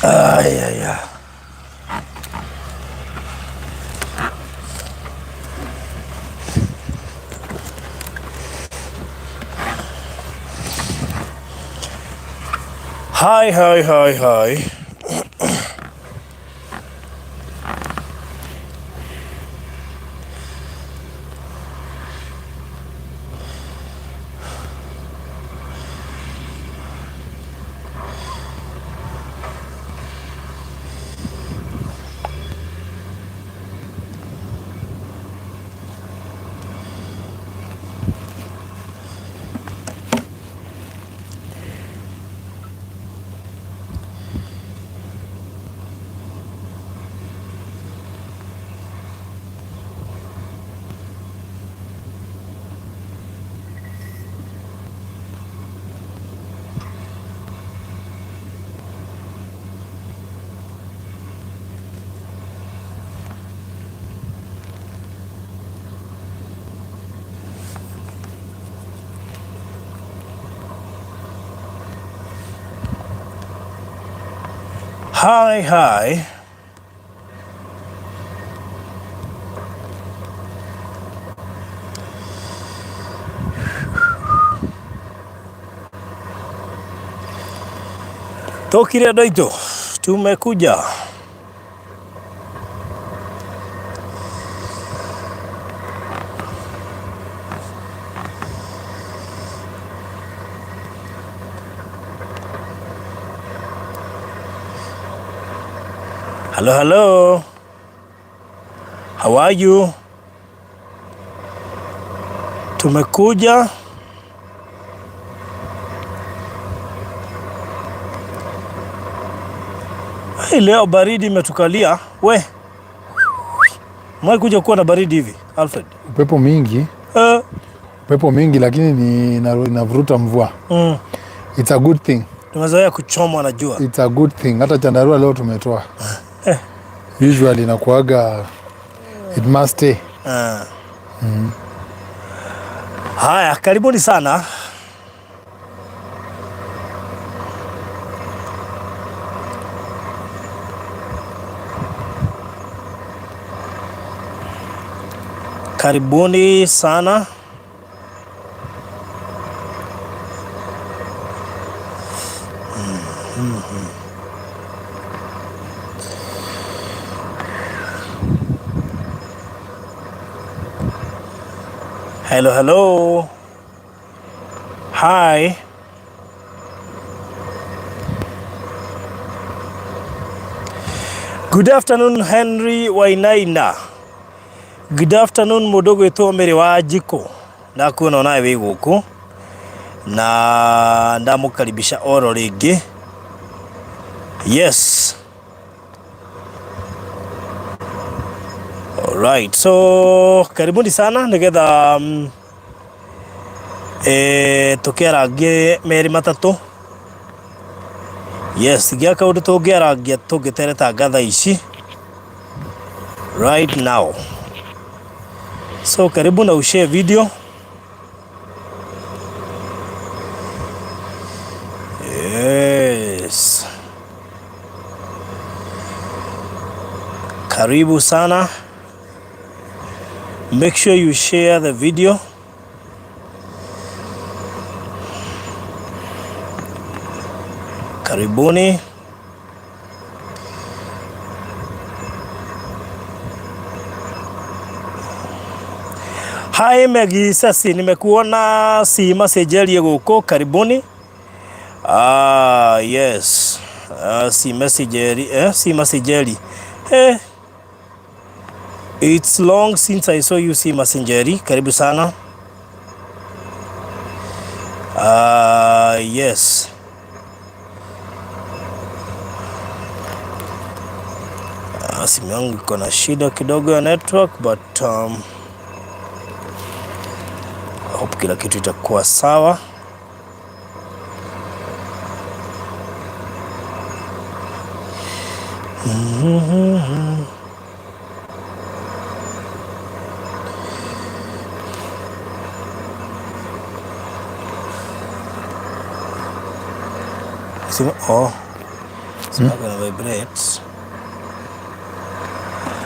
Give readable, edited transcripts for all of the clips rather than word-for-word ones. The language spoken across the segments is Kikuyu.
Ay, ay, ay. Hi, hi, hi, hi. Hi, hi. Tokire andũ aitũ, tumekuja. Hello, hello. How are you? Tumekuja. Hey, leo baridi imetukalia. We. Mwahi kuja kuwa na baridi hivi, Alfred? Upepo mingi, upepo mingi, lakini ni inavuruta mvua. It's a good thing. Tumezoea kuchomwa na jua. It's a good thing. Hata chandarua leo tumetoa. Usually inakuaga it must stay. Haya, karibuni sana. Karibuni sana. Hello, hello. Hi. Good afternoon, Henry Wainaina. Good afternoon, mũndũ gwĩtwo Mary wa Njikũ. Ndakuona onawe wĩ gũkũ na ndamũkaribisha oro rĩngĩ. Yes. Alright, so karibuni sana nigetha tũkĩarangie merĩ matatũ. Yes, gĩa kaũndũ tũngĩarangia tũngĩteretanga thaa ici right now. So karibu na ushare video. Yes. Karibu sana. Make sure you share the video. Karibuni. Hi Maggie Sasi, nimekuona si message gũkũ, karibuni. Ah, yes. Ah, si message si message. Eh. It's long since I saw you si Messenger. Karibu sana. Ah, yes. Ah, simu yangu iko na shida kidogo ya network but I hope kila kitu itakuwa sawa. Simu, oh. Simu yako ina vibrate.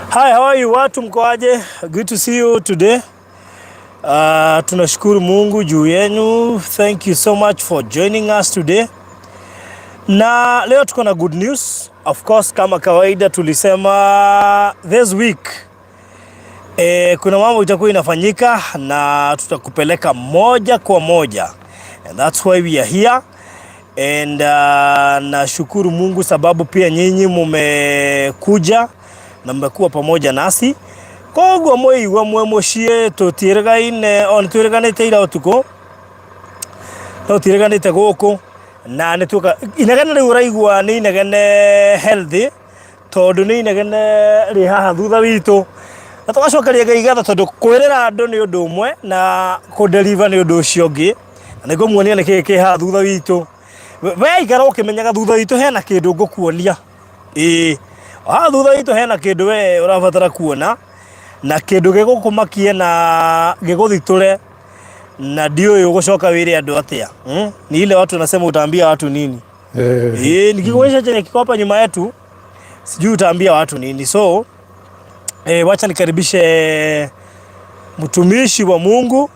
Hi, how are you? Watu mko aje? Good to see you today. Tunashukuru Mungu juu yenu. Thank you so much for joining us today. Na leo tuko na good news. Of course, kama kawaida tulisema this week kuna mambo itakuwa inafanyika na tutakupeleka moja kwa moja. And that's why we are here. And nashukuru Mungu sababu pia nyinyi mumekuja na mmekuwa pamoja nasi koguo mwaigua mwe muciĩ tũtiĩrĩgaine o nĩtwĩrĩganĩte ira ũtukũ no tũtiĩrĩganĩte gũkũ na nĩtuoka inegene rĩu ũraigua nĩ inegene healthy tondũ nĩ inegene rĩ haha thutha witũ na tũgacokeria Ngai ngatho tondũ kwĩrĩra andũ nĩ ũndũ ũmwe na kũdeliver nĩ ũndũ ũcio ũngĩ na nĩngũmuonia nĩkĩĩ kĩ haha thutha witũ. We ikara ũkĩmenyaga thutha witũ hena kĩndũ ngũkuonia. Ĩĩ haha thutha witũ hena kĩndũ we ũrabatara kuona na kĩndũ gĩgũkũmakie na gĩgũthitũre na ndiũĩ ũgũcoka wĩre andũ atĩa, Ni ile watu wanasema utaambia watu nini? Eh. Ĩĩ, nikikuonyesha chenye kiko hapa nyuma yetu sijui utaambia watu nini. So wacha nikaribishe mtumishi wa Mungu.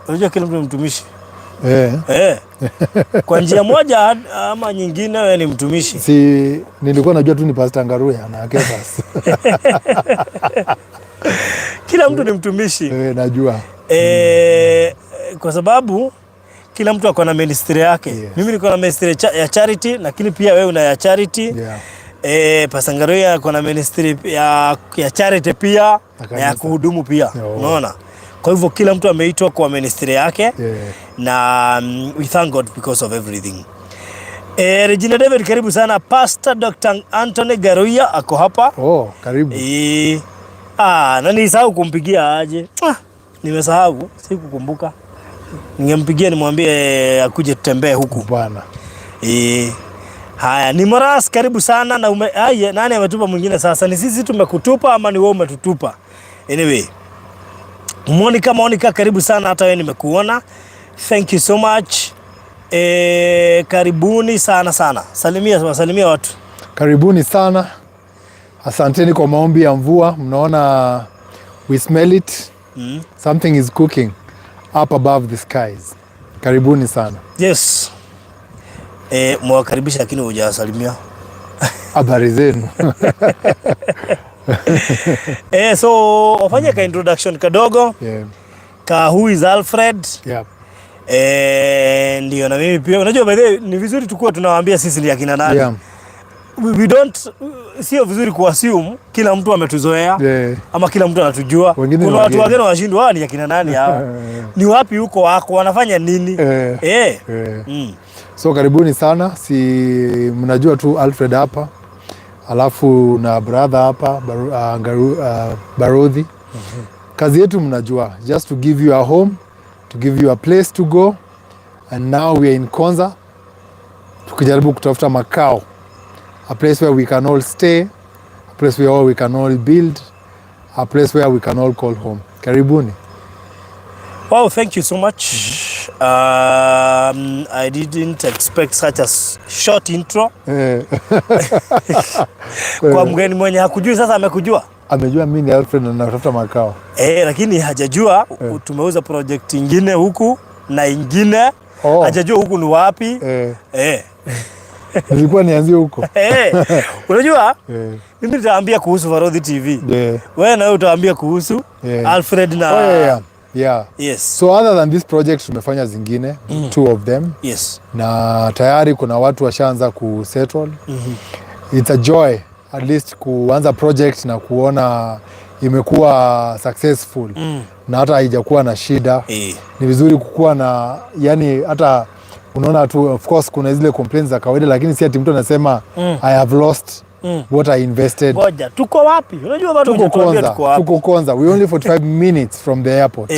Unajua kila mtu ni mtumishi. Kwa njia moja ama nyingine wewe ni mtumishi. Si nilikuwa najua tu ni Pastor Ngaruya na Kefas. Kila mtu ni mtumishi. Najua. Kwa sababu kila mtu ako na ministry yake. Yes. Mimi niko na ministry ya charity, lakini pia wewe una ya charity. Pastor Ngaruya ako na ministry ya charity pia Na na ya kanisa. kuhudumu pia. Oh. Unaona? Kwa hivyo kila mtu ameitwa kwa ministry yake. Na we thank God because of everything. Regina David, karibu sana. Pastor Dr. Anthony Ngaruya ako hapa. Oh, karibu. Na nisahau kumpigia aje. Nimesahau, sikukumbuka. Ningempigia nimwambie akuje tutembee huku. Bwana. Haya, ni Moras, karibu sana na nani ametupa mwingine sasa? Ni sisi tumekutupa ama ni wewe umetutupa? Anyway, Monica, karibu sana, hata wewe nimekuona. Thank you so much. Karibuni sana sana. Salimia watu. Karibuni sana. Asanteni kwa maombi ya mvua. Mnaona we smell it. Something is cooking up above the skies. Karibuni sana. Yes. Mwakaribisha lakini hujawasalimia. Habari zenu. So wafanye ka introduction kadogo ka who is Alfred. Ndio na mimi pia unajua, by the way, ni vizuri tukua tunawaambia sisi ni akina nani. We don't, sio vizuri kuassume kila mtu ametuzoea ama kila mtu anatujua. Wengine ni Kuna watu wageni. wageni wanashindwa, hawa ni akina nani hawa? Ni wapi huko wako wanafanya nini? So karibuni sana, si mnajua tu Alfred hapa, alafu na brother hapa Barodhi. Kazi yetu mnajua, just to give you a home, to give you a place to go, and now we are in Konza tukijaribu kutafuta makao, a place where we can all stay, a place where we can all build, a place where we can all call home. Karibuni. Wow, thank you so much. I didn't expect such a short intro kwa mgeni mwenye hakujui, sasa amekujua. Amejua mimi ni Alfred na natafuta makao. Lakini hajajua tumeuza project ingine huku na ingine. Oh. Hajajua huku ni wapi. Nilikuwa nianzie huko. Unajua mimi nitaambia kuhusu Varodhi TV. Wewe na wewe utaambia kuhusu Alfred na Oh, yeah. Yes. So other than this project tumefanya zingine, two of them. Na tayari kuna watu washaanza kusettle. It's a joy at least kuanza project na kuona imekuwa successful na hata haijakuwa na shida. Ni vizuri kukuwa na, yani hata unaona tu, of course kuna zile complaints za kawaida, lakini si ati mtu anasema I have lost what I invested. Ngoja, tuko wapi? Unajua bado Tuko hujatuambia Konza, tuko wapi. tuko Konza. We only 45 minutes from the airport.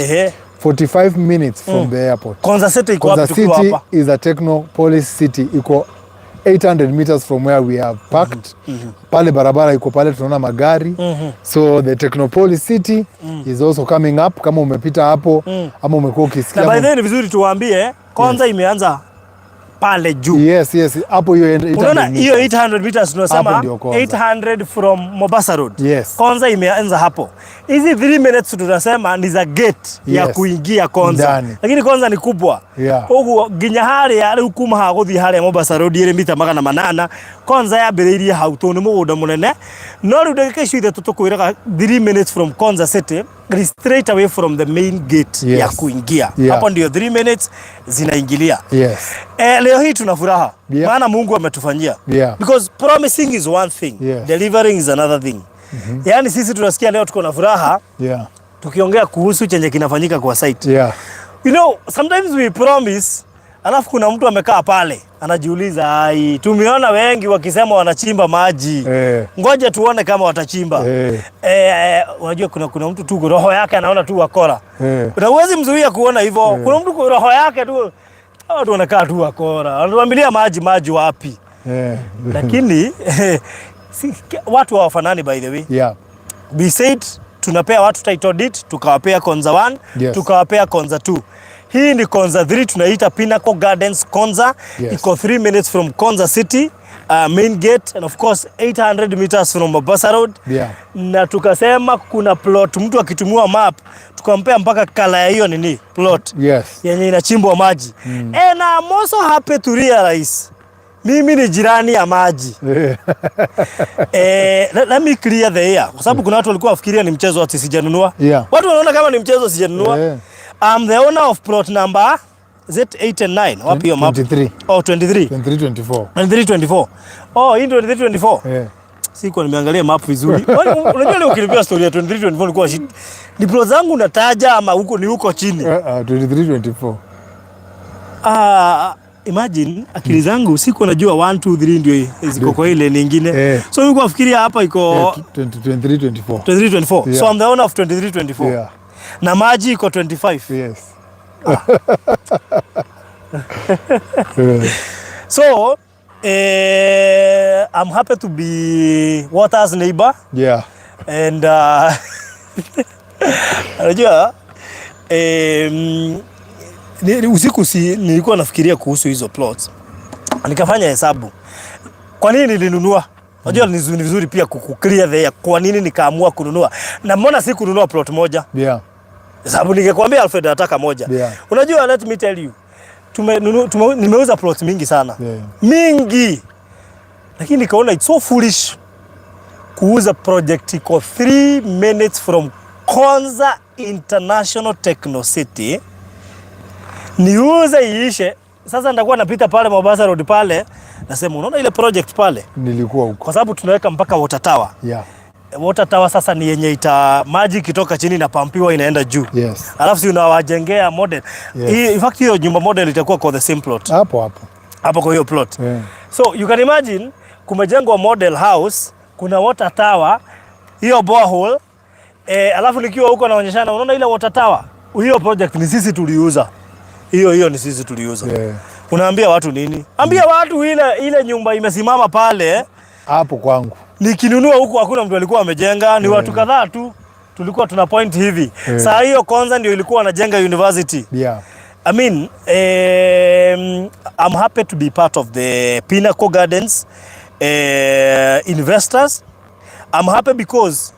45 minutes from the airport. Konza City iko Konza wapi tukiwa City hapa? is a technopolis city, iko 800 meters from where we have parked. Pale barabara iko pale, tunaona magari. So the Technopolis city is also coming up. Kama umepita hapo ama umekuwa ukisikia Na by the way ni vizuri tuwaambie Konza imeanza pale juu. Yes, hapo hiyo 800 Unaona hiyo meters. 800 meters tunasema Hapo ndio Konza. 800 from Mombasa Road. Yes. Konza imeanza hapo. Hizi 3 minutes tunasema ni za gate ya kuingia Konza. Ndani. Lakini Konza ni kubwa. Ũguo nginya harĩa rĩu kuma haha gũthiĩ harĩa Mombasa Road ĩrĩ mita 800, Konza yambĩrĩirie hau tondũ nĩ mũgũnda mũnene. No rĩu ndagĩka icio ithatũ tũkwĩraga 3 minutes from Konza City ni straight away from the main gate ya kuingia. Hapo ndio 3 minutes zinaingilia. Leo hii tuna furaha maana Mungu ametufanyia because promising is one thing, delivering is another thing. Yaani sisi tunasikia leo tuko na furaha tukiongea kuhusu chenye kinafanyika kwa site. Sometimes we promise, alafu kuna mtu amekaa pale anajiuliza, ai, tumeona wengi wakisema wanachimba maji, ngoja tuone kama watachimba. Unajua kuna mtu tu roho yake anaona tu wakora na huwezi mzuia kuona hivyo. Kuna mtu kwa roho yake tu, hawa watu wanakaa tu wakora, wanatuambilia maji, maji wapi? Lakini si, watu hawafanani, by the way. We said tunapea watu title deed, tukawapea Konza 1, tukawapea Konza 2. Hii ni Konza 3, tunaita Pinnacle Gardens Konza. Iko 3 minutes from Konza City main gate and of course 800 meters from Mombasa Road. Na tukasema kuna plot, mtu akitumiwa map tukampea mpaka color ya hiyo nini plot yenye inachimbwa maji. And I'm also happy to realize mimi ni jirani ya maji. Let me clear the air kwa sababu kuna watu walikuwa wafikiria ni mchezo ati sijanunua. Watu wanaona kama ni mchezo sijanunua. I'm the owner of plot number Z8 and 9. Wapi hiyo map? 23. Oh, 23. 23 24. 23 24. Oh, hii ndio 23 24. Yeah. Sikuwa nimeangalia map vizuri. Unajua leo ukilipia story ya 23 24 nilikuwa shit. Ni plot zangu nataja ama huko ni huko chini? 23 24. Ah, imagine akili zangu sikuwa najua 1 2 3 ndio ziko kwa ile nyingine. So nilikuwa nafikiria hapa iko Yeah, 20 23 24. 23 24. Yeah. So I'm the owner of 23 24. Na maji iko 25. Yes. Yeah. So I'm happy to be Water's neighbor and unajua usiku si nilikuwa nafikiria kuhusu hizo plots, nikafanya hesabu kwa nini nilinunua. Unajua ni vizuri pia kuclear the air, kwa nini nikaamua kununua na mbona si kununua plot moja, sababu ningekwambia Alfred anataka moja. Unajua, let me tell you, nimeuza plots mingi sana, mingi, lakini nikaona it's so foolish kuuza project iko 3 minutes from Konza International Techno City, niuze iishe. Sasa nitakuwa napita pale Mombasa Road pale, nasema unaona ile project pale, Nilikuwa huko. Kwa sababu tunaweka mpaka water tower. Water tower sasa ni yenye ita maji ikitoka chini inapampiwa inaenda juu. Alafu si unawajengea model. Yes. In fact hiyo nyumba model itakuwa kwa the same plot. Hapo hapo. Hapo kwa hiyo plot. So you can imagine kumejengwa model house, kuna water tower, hiyo borehole, alafu nikiwa huko naonyeshana, unaona ile water tower? Hiyo project ni sisi tuliuza. Hiyo hiyo ni sisi tuliuza. Unaambia watu nini? Ambia watu ile ile nyumba imesimama pale Hapo kwangu. Nikinunua huku hakuna mtu alikuwa amejenga, ni watu kadhaa tu tulikuwa tuna point hivi. Saa hiyo kwanza ndio ilikuwa wanajenga university. I mean, I'm happy to be part of the Pinnacle Gardens investors. I'm happy because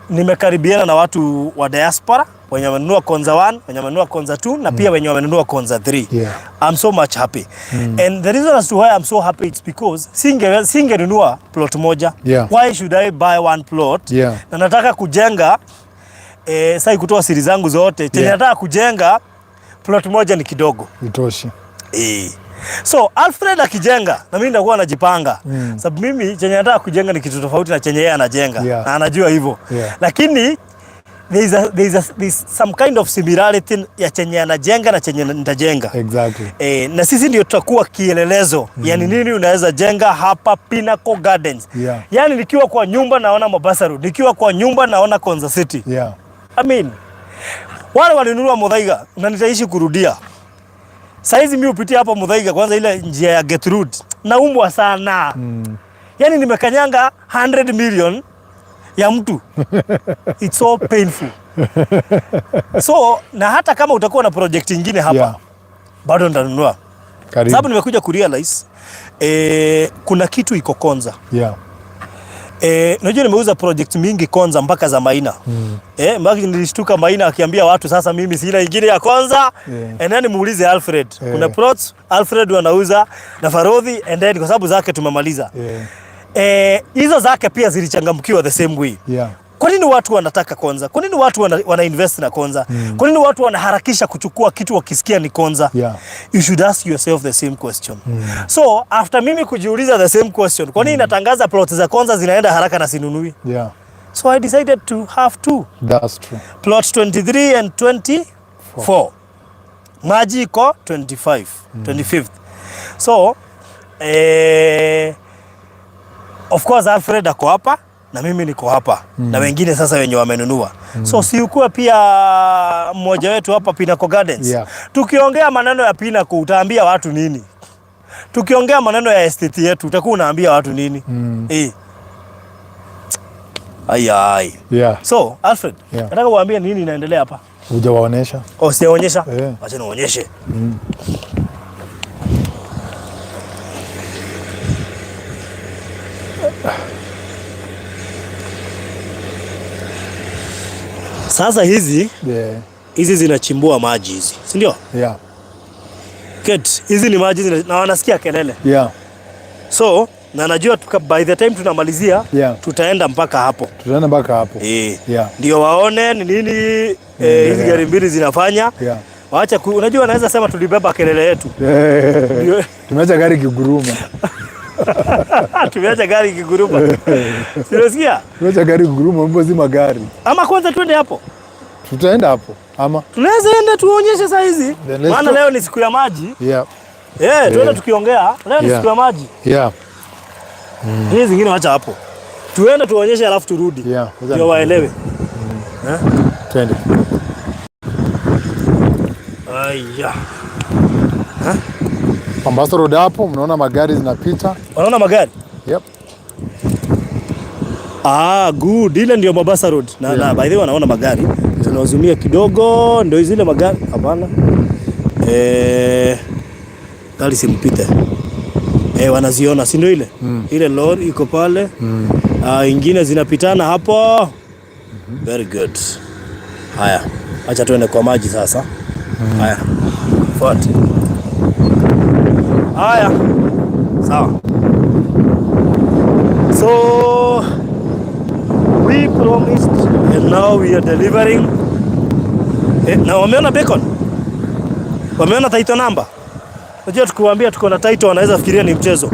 nimekaribiana na watu wa diaspora wenye wamenunua Konza 1, wenye wamenunua Konza 2 na pia wenye wamenunua Konza 3. I'm so much happy. And the reason as to why I'm so happy, it's because singenunua plot moja. Why should I buy one plot? Na nataka kujenga, sai kutoa siri zangu zote chenye nataka kujenga, plot moja ni kidogo. Itoshi. So Alfred akijenga na mimi nitakuwa najipanga, sababu mimi chenye nataka kujenga ni kitu tofauti na chenye yeye anajenga na anajua hivyo, lakini there is some kind of similarity ya chenye anajenga na chenye nitajenga. Na sisi ndio tutakuwa kielelezo, yani nini unaweza jenga hapa Pinnacle Gardens. Yani nikiwa kwa nyumba naona Mombasa Road, nikiwa kwa nyumba naona Konza City. I mean, wale walinunua Muthaiga na nitaishi kurudia. Saizi mimi hupitia hapa Muthaiga, kwanza ile njia ya Gertrude, naumwa sana. Yaani nimekanyanga 100 million ya mtu. It's so painful. So na hata kama utakuwa na project ingine hapa, bado nitanunua. Karibu. Sababu nimekuja kurealize kuna kitu iko Konza. Unajua nimeuza project mingi Konza mpaka za Maina. Mpaka nilishtuka Maina akiambia watu sasa mimi sina ingine ya Konza. And then muulize Alfred. Kuna plots Alfred wanauza na Farodhi, and then kwa sababu zake tumemaliza. Hizo zake pia zilichangamkiwa the same way. Kwa nini watu wanataka Konza? Kwa nini watu wana invest na Konza? Kwa nini watu wanaharakisha kuchukua kitu wakisikia ni Konza? You should ask yourself the same question. So after mimi kujiuliza the same question, kwa nini natangaza plot za Konza zinaenda haraka na sinunui? So I decided to have two. That's true. Plot 23 and 24. Maji iko 25, 25th. So of course Alfred ako hapa na mimi niko hapa na wengine sasa wenye wamenunua. So si ukuwa pia mmoja wetu hapa Pinnacle Gardens. Tukiongea maneno ya Pinnacle utaambia watu nini? Tukiongea maneno ya estate yetu utakuwa unaambia watu nini? Ai ai. So Alfred, nataka uambie nini inaendelea hapa. Hujawaonesha? Oh, sijaonyesha? Yeah. Acha nionyeshe. Sasa hizi hizi zinachimbua maji hizi, si ndio? Yeah. Good. Hizi ni maji na wanasikia kelele. So, na najua by the time tunamalizia tutaenda mpaka hapo. Tutaenda mpaka hapo. Ndio waone ni nini hizi gari mbili zinafanya. Waacha unajua naweza sema tulibeba kelele yetu. Ndio. Tumeacha gari kiguruma. Tumeacha gari kiguruma. Unasikia? Tumeacha gari kiguruma, mbona zima gari. Ama kwanza twende hapo. Tutaenda hapo ama Tunaweza enda tuonyeshe saa hizi. Then let's Maana go. leo ni siku ya maji. Tuende tukiongea. Leo ni siku ya maji. Hizi zingine wacha hapo. Tuende tuonyeshe alafu turudi. Ndio waelewe. Twende. Aya. Mombasa Road hapo mnaona magari zinapita. Wanaona magari? Yep. Ah, good. Ile ndio Mombasa Road. Na, na by the way wanaona magari. Tunawazumia kidogo ndio zile magari. Hapana. Gari simpite. Wanaziona, si ndio ile? Ile lori iko pale. Ingine zinapitana hapo. Very good. Haya, acha tuende kwa maji sasa. Haya. Fuate. Haya. Sawa. So we promised and now we are delivering. Na wameona beacon? Wameona title number? Unajua tukiwaambia tuko na title wanaweza fikiria ni mchezo.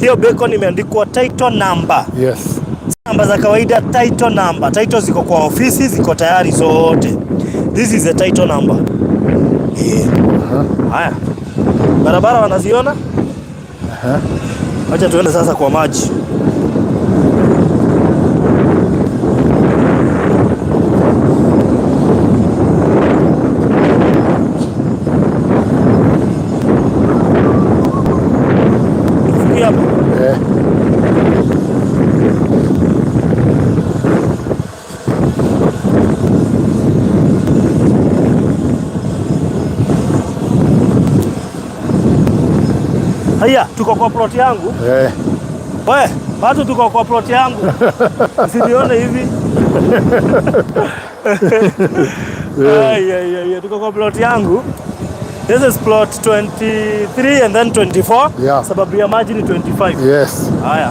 Hiyo beacon imeandikwa title number. Yes. Namba za kawaida title number. Title ziko kwa ofisi, ziko tayari zote. This is a title number. Haya. Barabara wanaziona? Acha tuende sasa kwa maji. Tufikie hapo. Haya, tuko kwa plot yangu. We, watu tuko kwa plot yangu. Usinione hivi. Ay, ay, ay, tuko kwa plot yangu. This is plot 23 and then 24. Sababu ya maji ni 25. Yes. Haya.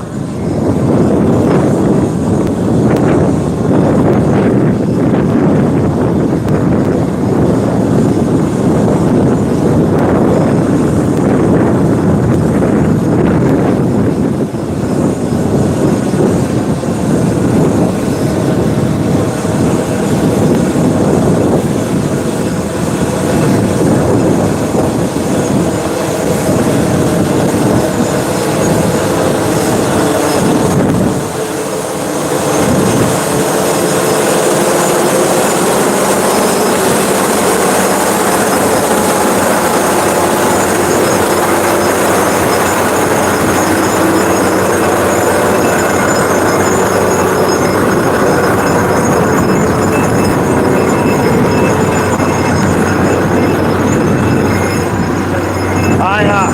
Haya.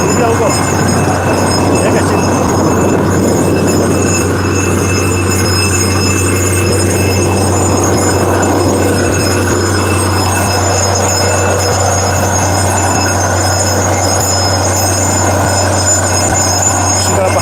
Rudia huko. Weka chini. Shika hapa.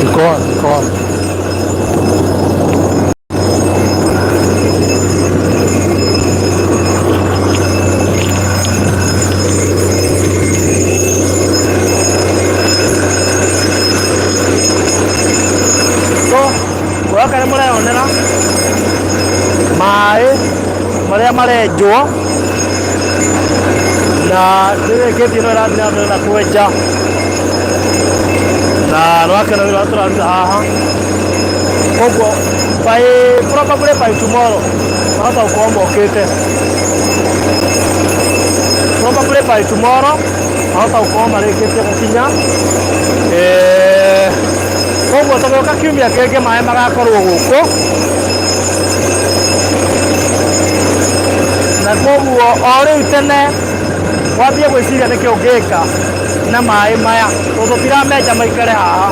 Iko on, iko on. So, gwaka nĩ mũreyonera maĩ marĩa marenjwo na ndĩrĩkĩtie no ĩrathiĩ na mbere na kwenja na nĩwakena wĩra ũrĩa tũraruta haha. Koguo by probably by tomorrow mahota gũkorwo mokĩte, probably by tomorrow mahota gũkorwo marĩkĩtie gũkinya. Koguo tũgĩũka kiumia kĩngĩ maĩ magakorwo gũkũ, na koguo o rĩu tene wambie gwĩciria nĩkĩ ũngĩka na maĩ maya, tondũ tũtiramenja maikare haha.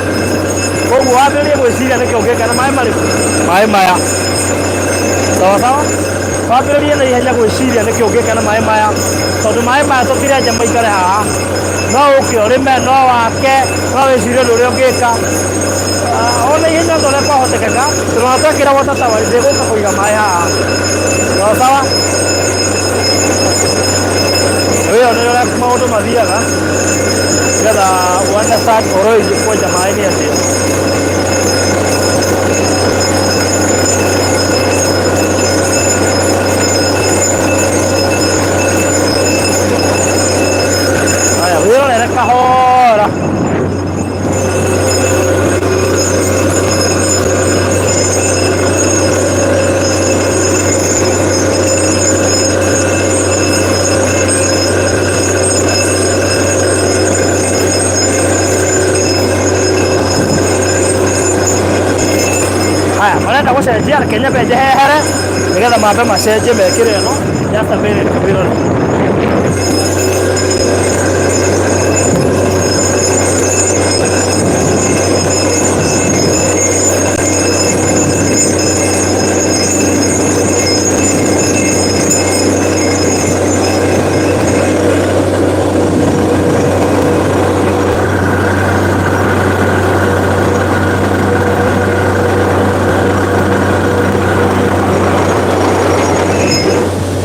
Koguo wambĩrĩrie gwĩciria nĩkĩ ũngĩka na maĩ marĩkũ, maĩ maya. Sawa sawa, wambĩrĩrie na ihenya gwĩciria nĩkĩ ũngĩka na maĩ maya, tondũ maĩ maya tũtirenja maikare haha. No ũke ũrĩme, no wake, no wĩcirie ũndũ ũrĩa ũngĩka ona ihenya ta ũrĩa kwahotekeka, tondũ ona twekĩra water tower ndĩgũka kũiga maĩ haha. Sawa sawa, wĩyonere ũrĩa maũndũ mathiaga, nĩgetha understand ũhoro wĩgiĩ kwenja maĩ nĩ atĩa. Haya, wĩrorere kahora. Haya, marenda gũcenjia, reke nyambe njehehere nĩgetha mambe macenjie mekĩre ĩno. Just a minute, wĩrore.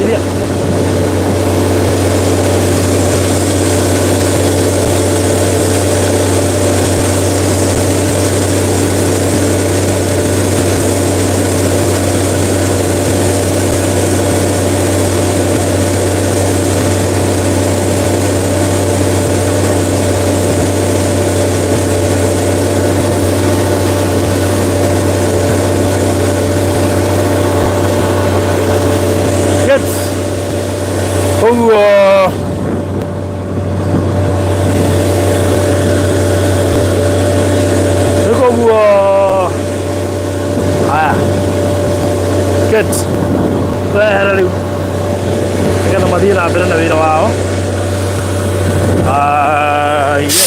Iria. Good. Koguo rĩu, koguo haya, good, twehere rĩu nĩgetha mathiĩ na mbere na wĩra wao. Ah, yes.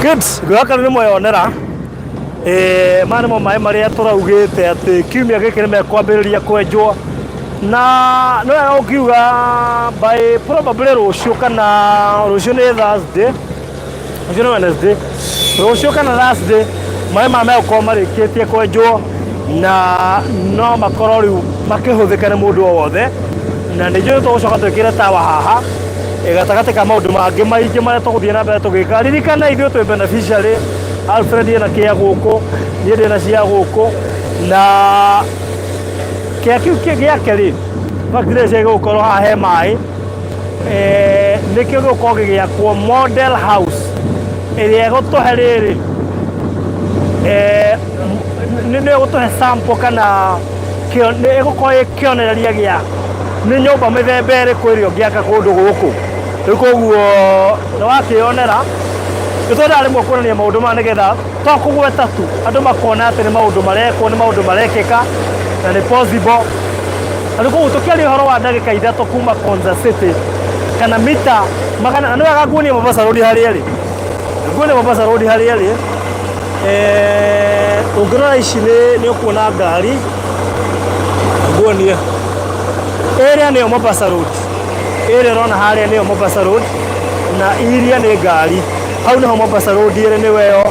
Good. Ngwĩhoka nĩ mweyonera. Maya nĩmo maĩ marĩa tũraugĩte atĩ kiumia gĩkĩ nĩ mekwambĩrĩria kwenjwo. Na nĩ wega ũkiuga by probably rũciũ, kana rũciũ nĩ Thursday, rũciũ nĩ Wednesday, rũciũ kana Thursday, maĩ maya megũkorwo marĩkĩtie kwenjwo na no makorwo rĩu makĩhũthĩka nĩ mũndũ o wothe. Na nĩ njũĩ tũgũcoka twĩkĩre tawa haha gatagatĩ ka maũndũ mangĩ maingĩ marĩa tũgũthiĩ na mbere tũgĩka. Ririkana ithuĩ twĩ beneficiary, Alfred ena kĩa gũkũ, niĩ ndĩna cia gũkũ, na kĩa kĩu gĩake rĩ, factory cia gũkorwo haha he maĩ, nĩkĩo gĩgũkorwo gĩgĩakwo model house ĩrĩa ĩgũtũhe rĩrĩ, nĩ ĩgũtũhe sample kana nĩ ĩgũkorwo ĩ kĩonereria gĩa nĩ nyũmba mĩthemba ĩrĩkũ ĩrĩa ũngĩaka kũndũ gũkũ. Rĩu koguo nĩ wakĩonera, nĩ twendaga rĩmwe kuonania maũndũ maya nĩgetha to kũgweta tu, andũ makona atĩ nĩ maũndũ marekwo, nĩ maũndũ marekĩka na nĩ possible. Na rĩu koguo tũkĩaria ũhoro wa ndagĩka 3 kuma Konza City kana mita magana, nĩ wega nguonie Mombasa Road harĩa ĩrĩ, nguonie Mombasa Road harĩa ĩrĩ. Ũngĩrora ici nĩ ũkuona ngari, nguonie ĩrĩa nĩyo Mombasa Road, ĩrĩa ũrona harĩa nĩyo Mombasa Road, na iria nĩ ngari hau nĩho Mombasa Road ĩrĩ, nĩwe ĩyo.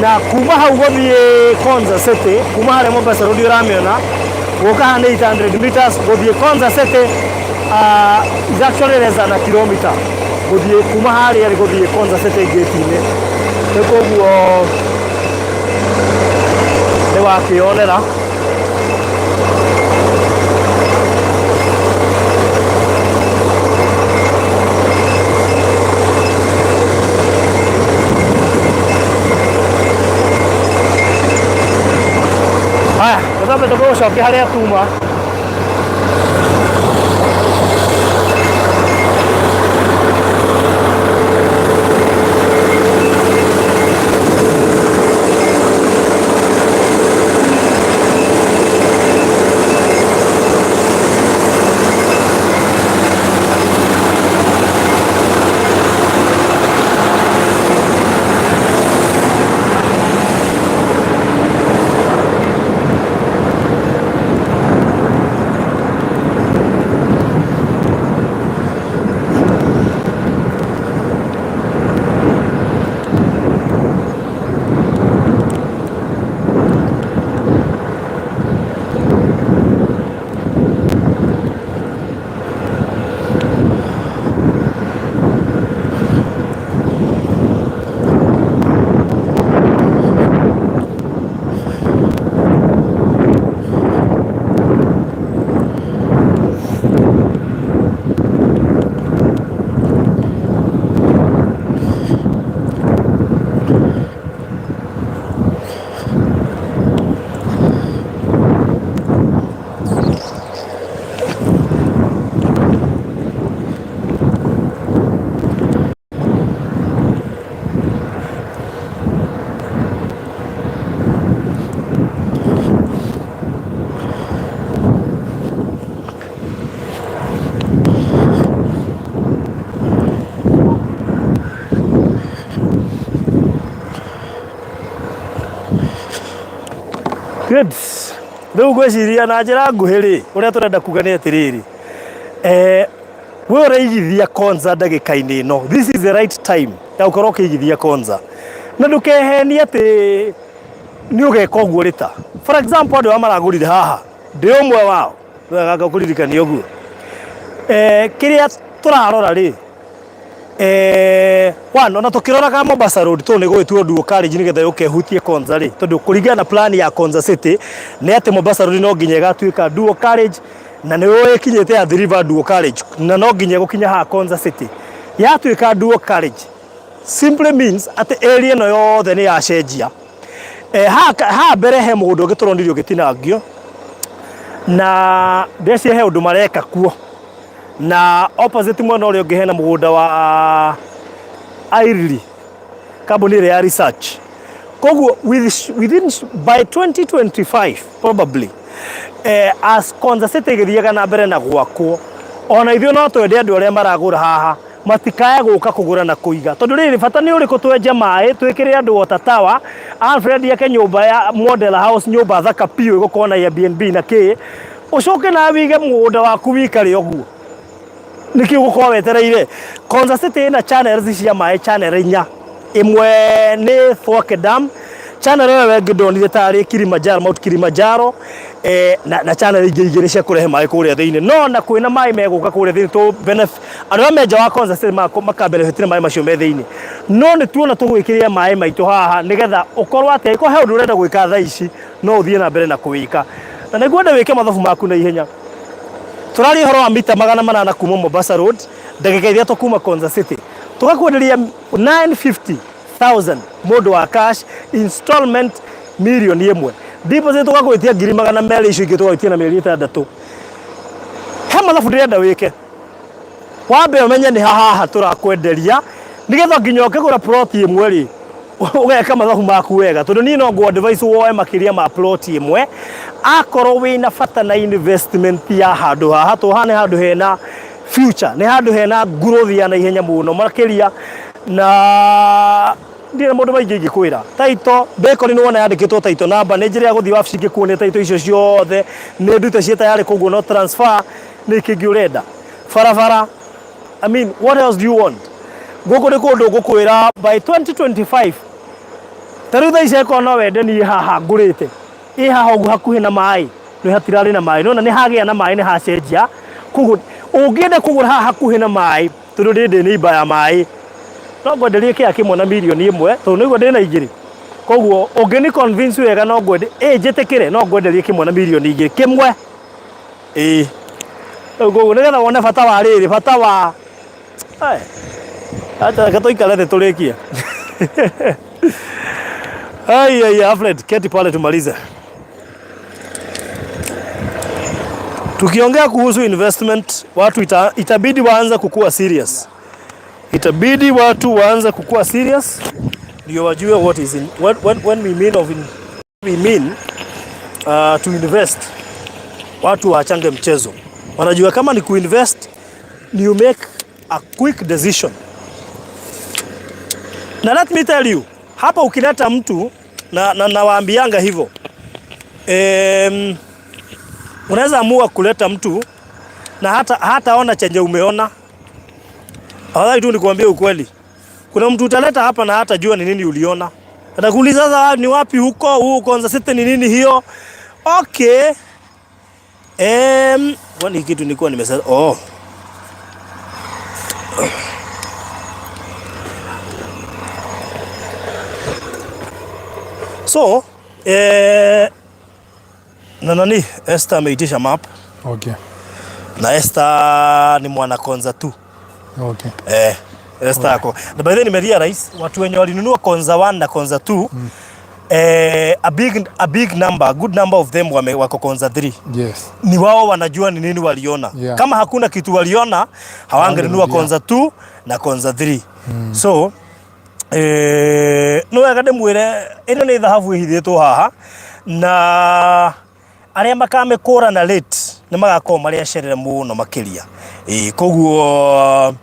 Na kuma hau gũthiĩ Konza City, kuma harĩa Mombasa Road ũramĩona gũka haha nĩ 800 meters gũthiĩ Konza City, is actually less than a kilometer gũthiĩ kuma harĩa gũthiĩ Konza City gate-inĩ. Rĩu koguo nĩ wakĩonera. Haya, tũtambe tũgũcokia harĩa tuma. Good. Rĩu ngwĩciria na njĩra nguhĩ rĩ, ũrĩa tũrenda kuga nĩ atĩrĩrĩ, we ũraigithia Konza ndagĩka-inĩ ĩno, this is the right time ya gũkorwo ũkĩigithia Konza, na ndũkehenie atĩ nĩ ũgeka ũguo rĩta. For example, andũ arĩa maragũrire haha, ndĩ ũmwe wao, wega ngakũririkania ũguo. Kĩrĩa tũrarora rĩ, one, ona tũkĩroraga Mombasa Road tondũ nĩ gũgĩtuo dual carriage nĩgetha yũke ĩhutie Konza rĩ, tondũ kũringana na plan ya Konza City nĩ atĩ Mombasa Road no nginya ĩgatuĩka dual carriage, na nĩ ũĩ ĩkinyĩte Athi River dual carriage, na no nginya ĩgũkinya haha Konza City. Yatuĩka dual carriage simply means atĩ area ĩno yothe nĩ yacenjia. Haha mbere he mũgũnda ũngĩ tũronire ũgĩtinangio, na ndeciria he ũndũ mareka kuo. Na opposite mwena ũrĩa ũngĩ hena mũgũnda wa Airly, kambuni ĩrĩa ya research. Koguo within by 2025 probably, as Konza City ĩgĩthiaga na mbere na gwakwo, ona ithuĩ no twende andũ arĩa maragũra haha matikae gũka kũgũra na kũiga, tondũ rĩrĩ bata nĩ ũrĩkũ twenje maĩ twĩkĩre andũ water tower, Alfred ake nyũmba ya model house, nyũmba thaka biũ ĩgũkorwo na Airbnb na kĩ. Ũcoke nawe wĩige mũgũnda waku wĩikare ũguo. Nĩkĩ ũgũkorwo wetereire? Konza City ĩna channels cia maĩ channel inya. Ĩmwe nĩ Thwake Dam, channel ĩyo ĩngĩ ndonire tarĩ Kilimanjaro, Mount Kilimanjaro, eh, na channel ingĩ igĩrĩ cia kũrehe maĩ kũrĩa thĩinĩ. No na kwĩna maĩ megũka kũrĩa thĩinĩ tũ benefit andũ arĩa me nja wa Konza City maka benefit na maĩ macio me thĩinĩ. No nĩ tuona tũgwĩkĩrĩra maĩ maitũ haha nĩgetha ũkorwo atĩ angĩkorwo he ũndũ ũrenda gwĩka thaa ici no ũthiĩ na mbere na kũwĩka. Na nĩngwenda wĩke mathabu maku na ihenya. Tũraria ũhoro wa mita 800 kuma Mombasa Road, ndagĩka 3 kuma Konza City. Tũgakwenderia 950,000 mũndũ wa cash, installment 1 million. Deposit tũgagwĩtia 200,000, icio ingĩ tũgagwĩtia na mĩeri 6. He mathabu ndĩrenda wĩke. Wambe ũmenye nĩ haha tũrakwenderia nĩgetha nginya ũkĩgũra plot ĩmwe rĩ, ũgeka mathabu maku wega, tondũ niĩ no ngũ advise woe makĩria ma plot ĩmwe akorwo wĩna bata na investment ya handũ haha, tondũ haha nĩ handũ hena future, nĩ handũ hena growth ya naihenya mũno makĩria, na ndirĩ na maũndũ maingĩ ingĩkwĩra. Title Bakery nĩ wona yandĩkĩtwo title number, nĩ njĩra ya gũthiĩ wabici ngĩkuonia title icio ciothe nĩ ndute ciĩ tayarĩ, koguo no transfer. Nĩ kĩngĩ ũrenda? Barabara. I mean, what else do you want? Gũkũ nĩ kũndũ ngũkwĩra by 2025, ta rĩu thaa ici angĩkorwo no wende niĩ haha ngũrĩte ĩ haha ũguo hakuhĩ na maĩ, nĩ hatirarĩ na maĩ, nona nĩ hagĩa na maĩ, nĩ hacenjia. Koguo ũngĩenda kũgũra haha hakuhĩ na maĩ, tondũ ndĩ neighbor ya maĩ, no ngwenderie kĩaya kĩmwe na 1 million, tondũ nĩguo ndĩna igĩrĩ. Koguo ũngĩni convince wega, no ngwende ĩ njĩtĩkĩre, no ngwenderie kĩmwe na 2 million kĩmwe. Ĩĩ, rĩu koguo nĩgetha wone bata wa rĩrĩ, bata wa Ai, acha reke tũikare thĩ tũrĩkie. Ai, ai, Alfred, keti pale tumalize. Tukiongea kuhusu investment, watu itabidi waanze kukua serious. Itabidi watu waanze kukua serious ndio wajue what is in, when we mean of in, we mean to invest. Watu waachange mchezo, wanajua kama ni kuinvest ni you make a quick decision. Na let me tell you, hapa ukileta mtu na nawaambianga hivyo, unaweza amua kuleta mtu na hata hataona chenye umeona. Afadhali tu nikuambie ukweli. Kuna mtu utaleta hapa na hata jua ni nini uliona. Atakuuliza sasa ni wapi huko, huko Konza City ni nini hiyo? Okay. Kwani kitu nilikuwa nimesema, oh. So, na nani Esther ameitisha map. Na Esther ni mwana Konza tu. Eh, Esther ako. Na by the way nimerealize watu wenye walinunua Konza 1 na Konza 2, a big number, a good number of them wako Konza 3. Ni wao wanajua ni nini waliona. Kama hakuna kitu waliona, hawangenunua Konza 2 na Konza 3. So, no wega ndĩmwĩre ĩno nĩ thahabu ĩhithĩtwo haha, na arĩa makamĩkũra na late nĩ magakorwo marĩ acerere mũno makĩria. Ĩĩ, koguo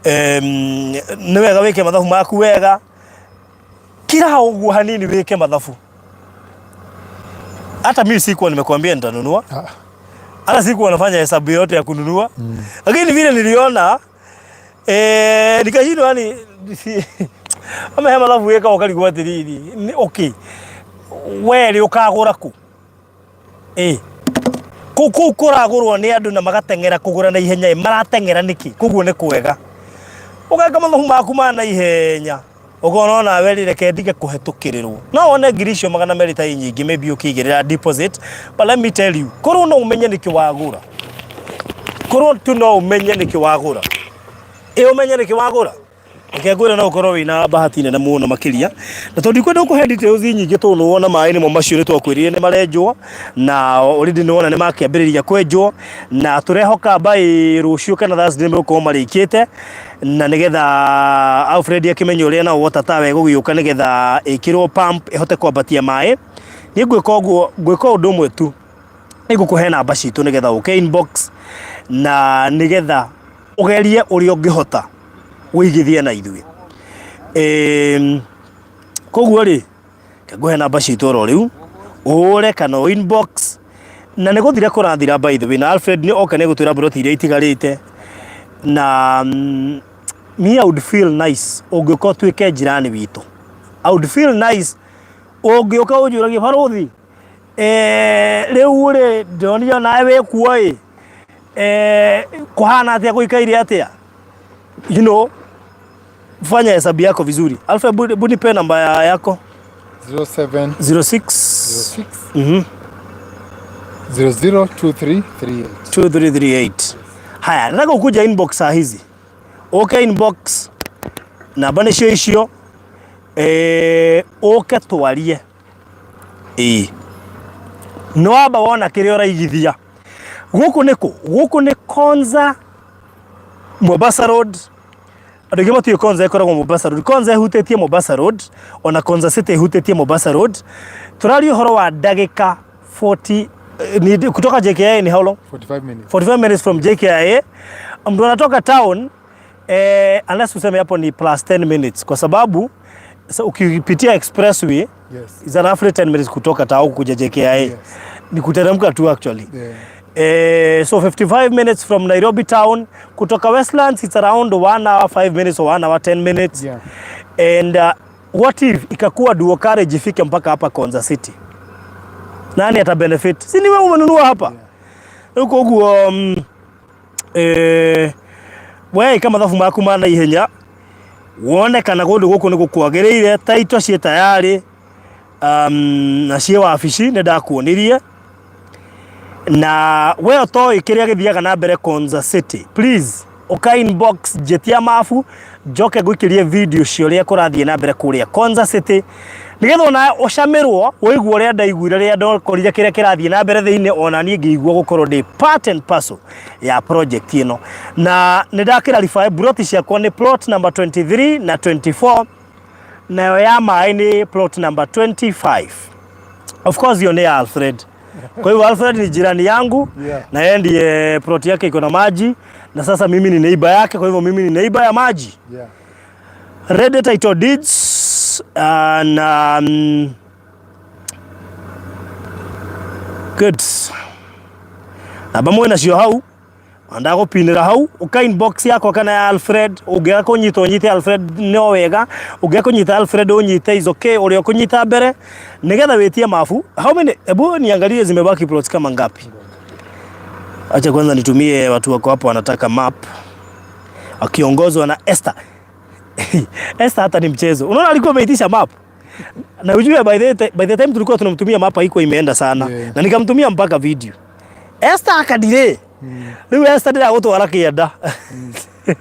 nĩ wega wĩke mathabu maku wega, kila ũguo hanini wĩke mathabu. Hata mimi sikuwa nimekuambia nitanunua, hata sikuwa nafanya hesabu yote ya kununua, lakini vile niliona, nikashindwa, yani ama he mathabu wĩka ũkarigwo atĩrĩrĩ, okay, we rĩ ũkagũra kũ? Ĩ kũu kũu kũragũrwo nĩ andũ na magateng'era kũgũra na ihenya, ĩ marateng'era nĩkĩ? Koguo nĩ kwega ũgeka mathabu maku ma na ihenya, ũkona onawe rĩ, reke ndige kũhetũkĩrĩrwo. No wone ngiri icio 200 ta nyingĩ maybe ũkĩigĩrĩra deposit, but let me tell you, korwo no ũmenye nĩkĩ wagũra, korwo tu no ũmenye nĩkĩ wagũra, ĩ ũmenye nĩkĩ wagũra, reke ngwĩre no ũkorwo wĩna bahati nene mũno makĩria. Na tondũ ndikwenda gũkũhe details nyingĩ, tondũ nĩ wona maĩ nĩmo macio nĩ twakwĩrire nĩ marenjwo, na already nĩ wona nĩ makĩambĩrĩria kwenjwo, na tũrehoka by rũciũ kana Thursday nĩ megũkorwo marĩkĩte, na nĩgetha Alfred akĩmenye ũrĩa nao water tower ĩgũgĩũka nĩgetha ĩkĩrwo pump ĩhote kwambatia maĩ. Niĩ ngwĩka ũguo, ngwĩka ũndũ ũmwe tu, nĩ ngũkũhe namba citũ nĩgetha ũke inbox na nĩgetha ũgerie ũrĩa ũngĩhota wĩigithie na ithuĩ. Koguo rĩ, ngũhe namba citũ oro rĩu, ũhũre kana ũ inbox. Na nĩ gũthira kũrathira, by the way, na Alfred nĩ oka nĩ gũtwĩra mburoti iria itigarĩte na me, I would feel nice ũngĩũka ũtuĩke njirani witũ. I would feel nice ũngĩũka ũnjũragie, "Barũthi, rĩu rĩ, ndĩronire nawe wĩ kuo ĩ, kũhana atĩa, gũikaire atĩa?" Fanya hesabu yako vizuri. Alfred, bu nipe namba yako. 07 06 06 002338. 2338. Haya, nataka ukuja inbox saa hizi, uke inbox, namba nĩcio icio, ũke twarie. Ĩĩ, nĩ wamba wona kĩrĩa ũraigithia. Gũkũ nĩ kũ? Gũkũ nĩ Konza, Mombasa Road. Andũ aingĩ matiũĩ Konza ĩkoragwo Mombasa Road. Konza ĩhutĩtie Mombasa Road, ona Konza City ĩhutĩtie Mombasa Road. Tũraria ũhoro wa ndagĩka 40 ni kutoka JKIA. Ni how long? 45 minutes. 45 minutes from JKIA. Mtu anatoka town, unless useme hapo ni plus 10 minutes, kwa sababu so, ukipitia expressway is roughly 10 minutes kutoka tao kuja JKIA. Ni kuteremka tu, actually. So 55 minutes from Nairobi town. Kutoka Westlands it's around 1 hour 5 minutes or 1 hour 10 minutes. And what if ikakuwa dual carriage ifike mpaka hapa Konza City? Nani ata benefit? Si ni wewe umenunua hapa? Huko uguo we ika mathabu maku ma naihenya wone kana kũndũ gũkũ nĩ gũkwagĩrĩire. Taito ciĩ tayarĩ na ciĩ wabici, nĩ ndakuonirie. Na we ũtoĩ kĩrĩa gĩthiaga na mbere Konza City, please ũka inbox, njĩtia mabu, njoke ngũikĩrie video cia ũrĩa kũrathiĩ na mbere kũrĩa Konza City, nĩgetha ona ũcamĩrwo ũigue ũrĩa ndaiguire rĩrĩa ndakorire kĩrĩa kĩrathiĩ na mbere thĩinĩ. Ona niĩ ngĩigua gũkorwo ndĩ part and parcel ya project ĩno. Na nĩ ndakĩrarify plot ciakwa nĩ plot number 23 na 24, nayo ya maĩ nĩ plot number 25. Of course hiyo ni ya Alfred. Kwa hivyo Alfred ni jirani yangu na yeye ndiye plot yake iko na maji, na sasa mimi ni neighbor yake, kwa hivyo mimi ni neighbor ya maji. Ready title deeds and good. Namba mwe nacio hau ndagũpinĩra hau, ũka inbox yakwa kana ya Alfred. Ũngĩaga kũnyita, ũnyite Alfred no wega. Ũngĩaga kũnyita Alfred, ũnyite, is okay, ũrĩa ũkũnyita mbere nĩgetha wĩtie mabu. How many? Hebu niangalie zimebaki plots kama ngapi. Acha kwanza nitumie watu wako hapo wanataka map, wakiongozwa na Esther. Esther hata ni mchezo. Unaona alikuwa ameitisha map, na ujue by the time tulikuwa tunamtumia map haikuwa imeenda sana na nikamtumia mpaka video. Esther akadire rĩu. Esther, ndĩragũtwara kĩenda,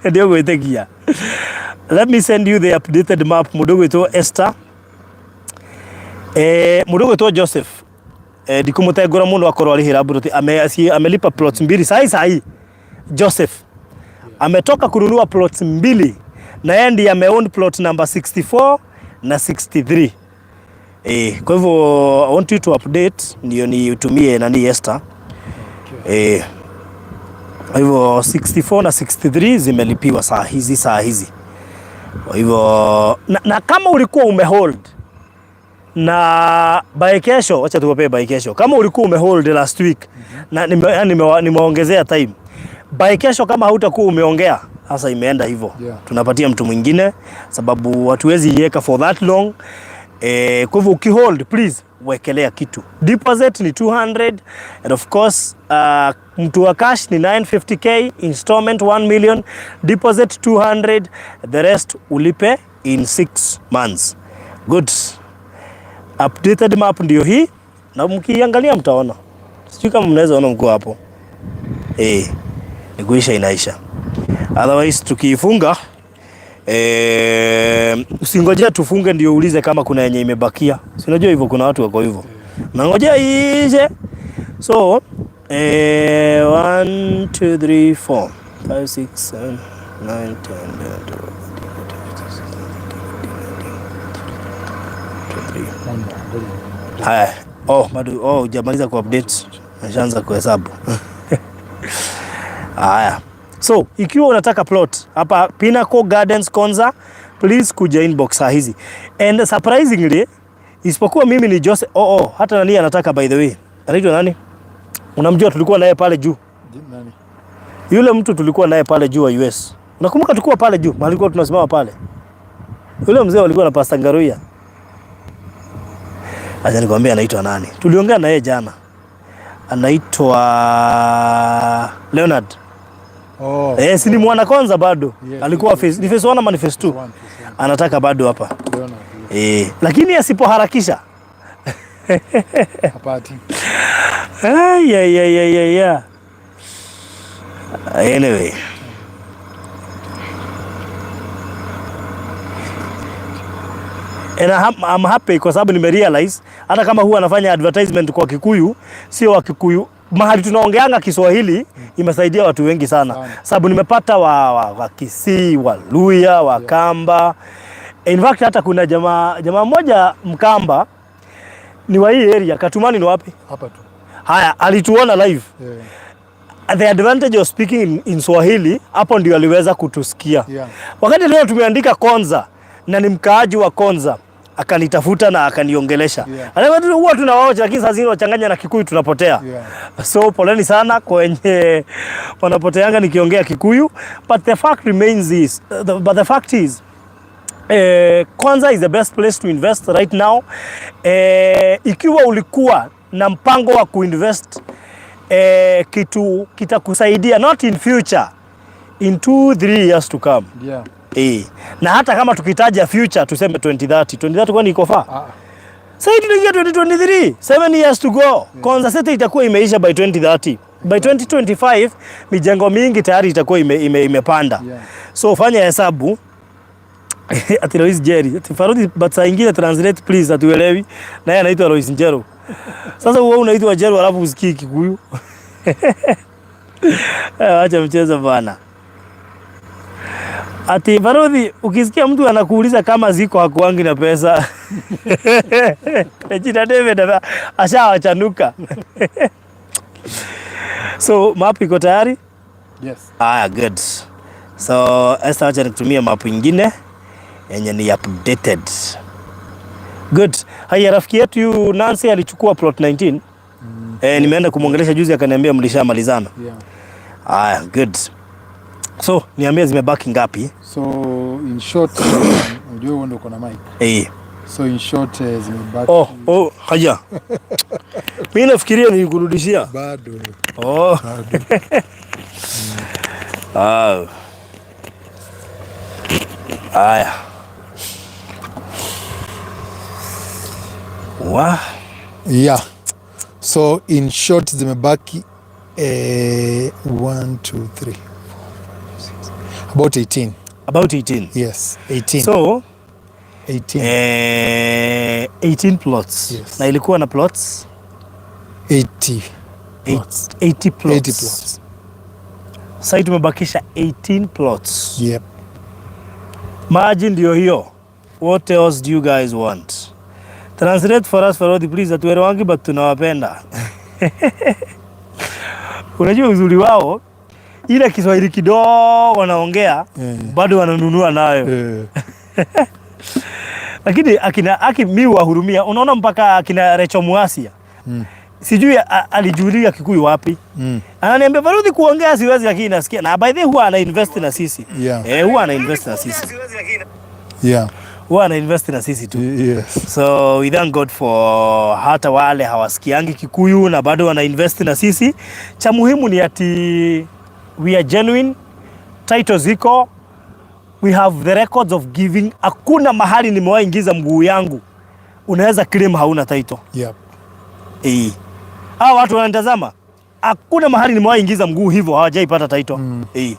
ndio gwĩtĩkia. Let me send you the updated map. Mũndũ ũgwĩtwo Esther, mũndũ ũgwĩtwo Joseph, ndikũmũtengũra mũno, akorwo arĩhĩra mburoti amelipa plots mbili sahi sahi. Joseph ametoka kununua plots mbili na yeye ndiye ameown plot number 64 na 63. Kwa hivyo I want you to update ndio niutumie nani, Esther. Kwa hivyo 64 na 63 zimelipiwa saa hizi saa hizi. Kwa hivyo na kama ulikuwa umehold na by kesho, wacha tuwape by kesho. Kama ulikuwa umehold last week na yani nimeongezea time, by kesho kama hautakuwa umeongea, sasa imeenda hivyo. Tunapatia mtu mwingine sababu hatuwezi iweka for that long. Kwa hivyo ukihold, please wekelea kitu. Deposit ni 200 and of course mtu wa cash ni 950K, installment 1 million, deposit 200, the rest ulipe in 6 months. Good. Updated map ndio hii, na mkiangalia mtaona. Sijui kama mnaweza ona mko hapo. Ni kuisha inaisha. Otherwise tukiifunga, usingojea tufunge ndio uulize kama kuna yenye imebakia. Si unajua hivyo kuna watu wako hivyo. Nangojea iishe. So, 1 2 3 4 5 6 7 9 10 11 12 13. Haya. Oh, bado, oh, hujamaliza ku update. Nashaanza kuhesabu. Haya. So, ikiwa unataka plot hapa Pinnacle Gardens Konza, please kuja inbox saa hizi. And surprisingly, isipokuwa mimi ni Joseph, oh, hata nani anataka, by the way. Anaitwa nani? Unamjua tulikuwa naye pale juu. Nani? Yule mtu tulikuwa naye pale juu wa US. Unakumbuka tulikuwa pale juu, mahali tulikuwa tunasimama pale. Yule mzee alikuwa na Pastor Ngaruya. Acha nikwambie anaitwa nani. Tuliongea na yeye jana. Anaitwa Leonard. Oh. Eh, si ni mwana kwanza bado. Yes, Alikuwa yes, phase, ni phase 1 ama ni phase 2? One, phase one. Anataka bado hapa. Leonard, yes. Eh, lakini asipoharakisha. Hapati. Ay, ay, ay, ay, ay, ay. Anyway. And I'm happy kwa sababu nimerealize hata kama huwa anafanya advertisement kwa Kikuyu, sio wa Kikuyu. Mahali tunaongeanga Kiswahili imesaidia watu wengi sana, Sana. sababu nimepata wa Kisii, wa Luya, wa Kamba. In fact hata kuna jamaa mmoja Mkamba ni wa hii area. Katumani ni wapi? Hapa tu. Haya, alituona live. Yeah. The advantage of speaking in Swahili, hapo ndio aliweza kutusikia. Yeah. Wakati leo tumeandika Konza na ni mkaaji wa Konza, akanitafuta na akaniongelesha. Yeah. Anasema tu huwa tunawaocha lakini saa zingine wachanganya na Kikuyu tunapotea. Yeah. So poleni sana kwenye wanapoteanga nikiongea Kikuyu, but the fact remains is but the fact is Konza is the best place to invest right now. Ikiwa ulikuwa na mpango wa kuinvest kitu kitakusaidia not in future, in 2 3 years to come. Yeah. Na hata kama tukitaja future tuseme 2030. 2030 kwani iko far? Ah. Sasa tunaingia 2023, 7 years to go. Konza City itakuwa imeisha by 2030. By 2025 mijengo mingi tayari itakuwa imepanda. Yeah. So fanya hesabu. Ati Lois Jerry. Ati Farudi, but saa ingine translate please, hatuelewi. Na yeye anaitwa Lois Njero. Sasa wewe unaitwa Njero alafu usikii Kikuyu. Acha mchezo bana. Ati Farudi, ukisikia mtu anakuuliza kama ziko hakuangi na pesa. Jina David ashawachanuka. So map iko tayari? Yes. Ah, good. So Esther, acha nikutumie map ingine yenye ni updated. Good. Haya, rafiki yetu yu Nancy alichukua plot 19. Nimeenda kumwongelesha juzi akaniambia mlishamalizana. Yeah. Haya, good. So, niambie zimebaki ngapi? So in short, unajua wewe ndio uko na mic. Eh. So in short, zimebaki Oh, haya. Mimi nafikiria nilikurudishia. Bado. Oh. Bado. Ah. Haya. Wa. Yeah. So in short zimebaki 1 2 3 4 5 6 about 18. About 18. Yes, 18. So 18. 18 plots. Yes. Na ilikuwa na plots 80 plots. 80 plots. 80 plots. Sasa tumebakisha 18 plots. Yep. Maji ndio hiyo. What else do you guys want? Translate for us Farodi please, hatuelewangi but tunawapenda. Unajua uzuri wao ile Kiswahili kidogo wanaongea bado wananunua nayo. Lakini akina aki mi wahurumia, unaona mpaka akina Recho Muasia. Sijui alijulia Kikuyu wapi. Ananiambia Farodi kuongea siwezi lakini nasikia. Na by the way huwa ana invest na sisi. Yeah. Huwa ana invest na sisi. Yeah. Huwa ana invest na sisi tu. Yes. So we thank God for hata wale hawasikiangi Kikuyu na bado wana invest na sisi. Cha muhimu ni ati we are genuine, title ziko, we have the records of giving. Hakuna mahali nimewahi ingiza mguu yangu unaweza claim hauna title. Yep. Eh. Hawa watu wananitazama, hakuna mahali nimewahi ingiza mguu hivyo hawajaipata title. Eh.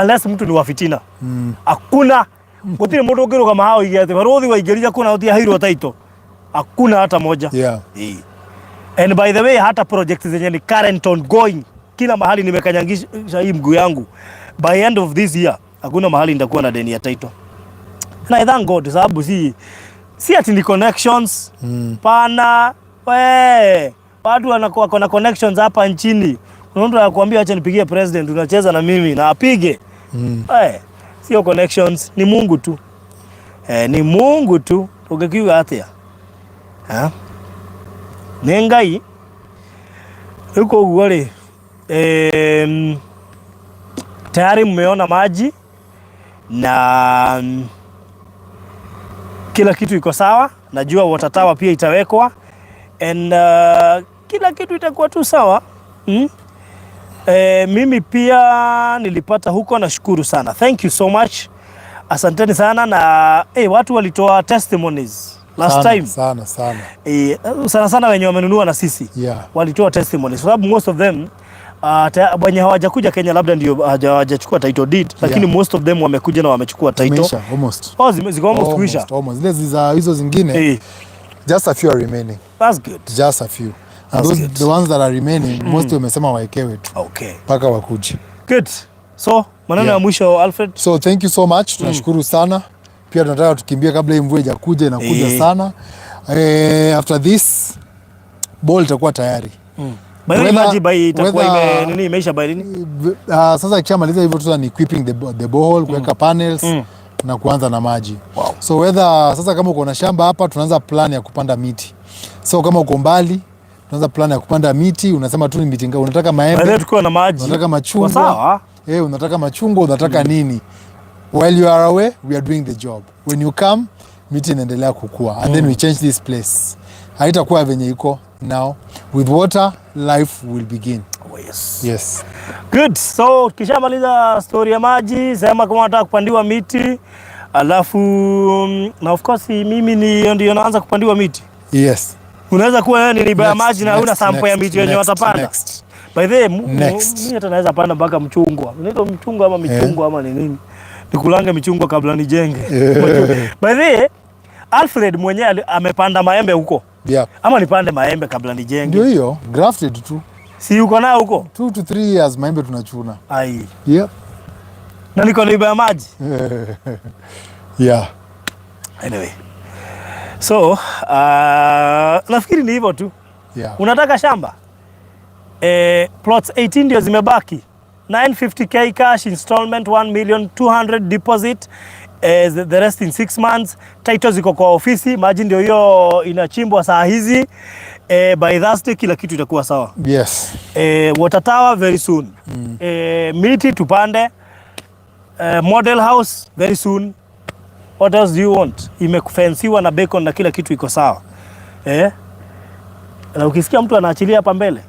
Unless mtu ni wa fitina. Hakuna gutire mundu ungirugama haha oige ati baruthi waingĩrire kuna utiaheirwo title. Hakuna hata moja. Yeah. Eh. And by the way hata project zenye ni current ongoing, kila mahali nimekanyangisha hii mguu yangu, by end of this year hakuna mahali nitakuwa na deni ya title. Na I thank God sababu si ati ni connections. Pana we watu wanakuwa na connections hapa nchini. Kuna mtu anakuambia acha nipigie president, unacheza na mimi na apige. Sio connections, ni Mungu tu. Ni Mungu tu. Ungekiuga atia? Ha? Nĩ Ngai. Rĩu koguo rĩ, tayari mmeona maji na kila kitu iko sawa. Najua water tower pia itawekwa and kila kitu itakuwa tu sawa. Mimi pia nilipata huko, nashukuru sana, thank you so much, asanteni sana na watu walitoa testimonies last Sana, time. Sana sana. Sana sana wenye wamenunua na sisi walitoa testimonies kwa sababu most of them wenye hawajakuja Kenya labda ndio hawajachukua title deed, lakini most of them wamekuja na wamechukua title. Zimeisha, almost. Oh, ziko almost kuisha. Almost, almost. Zile za hizo zingine, just a few are remaining. That's good. Just a few. And That's those, good. the ones that are remaining, mostly wamesema waekewe tu mpaka wakuje. Good. So maneno ya mwisho, Alfred? So thank you so much, tunashukuru sana. Pia tunataka tukimbie kabla hii mvua ijakuja, inakuja sana. After this ball itakuwa tayari. By the way, maji by itakuwa nini, imeisha by nini? Sasa ikishamaliza hivyo tu ni equipping the borehole, kuweka panels na kuanza na maji. So whether sasa kama uko na shamba hapa, tunaanza plan ya kupanda miti. So kama uko mbali, tunaanza plan ya kupanda miti, unasema tu ni miti ngapi unataka. By the way, Maembe, tukiwa na maji unataka machungwa. Kwa sawa. Unataka machungwa, unataka nini? While you are away, we are doing the job. When you come, miti inaendelea kukua and then we change this place. Haitakuwa venye iko now. With water, life will begin. Oh, yes. Yes. Good. So kishamaliza story ya maji, sema kama unataka kupandiwa miti, alafu na of course mimi ni ndio naanza kupandiwa miti. Yes. Unaweza kuwa wewe ni riba ya Next, maji na huna next, sample ya next, miti yenye next, watapanda. next. By the way, Next. mimi hata naweza panda mpaka mchungwa. Unaitwa mchungwa ama michungwa ama ni nini? Nikulange michungwa kabla nijenge. By the way, Alfred mwenyewe amepanda maembe huko. Ama nipande maembe kabla nijenge? Ndio hiyo, grafted tu. Si uko nayo huko? 2 to 3 years maembe tunachuna. Ai. Na niko na riba ya maji. Anyway. So, nafikiri ni hivyo tu. Unataka shamba? Plots 18 ndio zimebaki. 950K cash installment, 1 million 200 deposit, the rest in 6 months. Title ziko kwa ofisi, maji ndio hiyo inachimbwa saa hizi. By Thursday kila kitu itakuwa sawa. Water tower very soon. Miti tupande. Model house very soon. What else do you want? Imefensiwa na beacon na kila kitu iko sawa. Na ukisikia mtu anaachilia hapa mbele,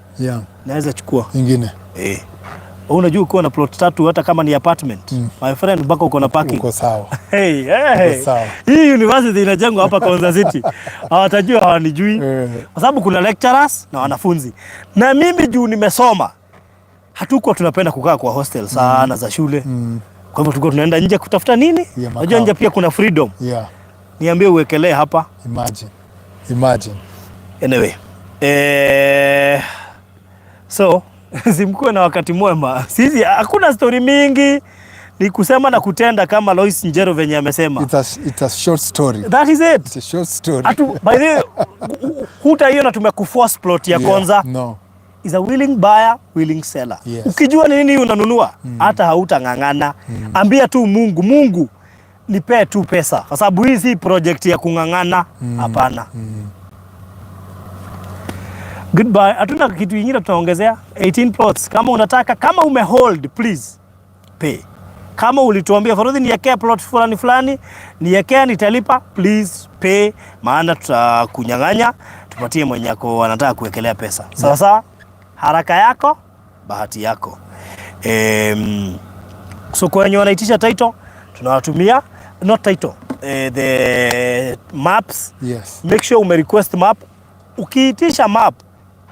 naweza chukua. Ingine. Wewe unajua ukiwa na plot tatu, hata kama ni apartment, my friend, mpaka uko na parking. Uko sawa. Hey, hey. Uko sawa. Hii university inajengwa hapa Konza City. Hawatajua hawanijui. Kwa sababu kuna lecturers na wanafunzi. Na mimi juu nimesoma, hatukuwa tunapenda kukaa kwa hostel sana za shule. Kwa hivyo tulikuwa tunaenda nje kutafuta nini? Yeah, Unajua makao. nje pia kuna freedom. Niambie uwekelee hapa. Imagine. Imagine. Anyway. So simkuwe na wakati mwema. Sisi hakuna story mingi, ni kusema na kutenda kama Lois Njero venye amesema. It's a short story. That is it. It's a short story. Atu, by the way, hutaiona tumekuforce plot ya Konza. No. Is a willing buyer, willing seller. Yes. Ukijua ni nini unanunua, hata hautang'ang'ana. Ambia tu Mungu, "Mungu, nipee tu pesa," kwa sababu hii si project ya kung'ang'ana. Hapana. Goodbye. Hatuna kitu kingine tunaongezea. 18 plots. Kama unataka, kama umehold, please pay. Kama ulituambia, "Farodhi, niekee plot fulani fulani, niekee nitalipa," please pay, maana tutakunyang'anya tupatie mwenye ako anataka kuwekelea pesa. Sawa sawa? Haraka yako, bahati yako. So kwa wenye wanaitisha title, tunawatumia, not title, the maps. Make sure ume request map. Ukiitisha map,